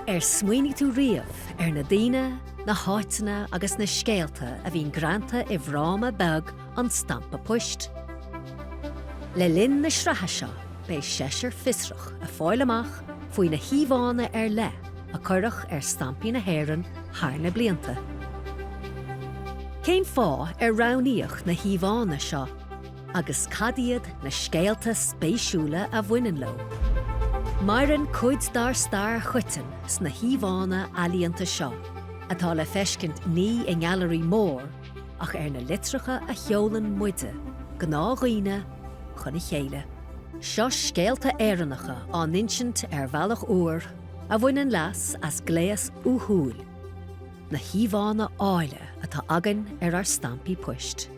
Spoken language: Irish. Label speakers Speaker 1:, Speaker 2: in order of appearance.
Speaker 1: Ar smaoinigh tú riamh ar na daoine, na háiteanna agus na scéalta a bhíonn greanta i bhfráma beag an stampa poist? Le linn na sraithe seo beidh seisear fiosrach ag fáil amach faoi na híomhánna ar leith a cuireadh ar stampaí na hÉireann thar na blianta. Cén fáth ar roghnaíodh na híomhánna seo agus cad iad na scéalta spéisiúla a bhaineann leo? Maireann cuid dár stair choiteann sna híomhánna ealaíonta seo, atá le feiscint ní i ngailearaí mór ach ar na litreacha a sheolann muide, gnáthdhaoine, chun a chéile. Seo scéalta Éireannacha á n-insint ar bhealach úr a bhaineann leas as gléas uathúil, na híomhánna áille atá againn ar ár stampaí poist.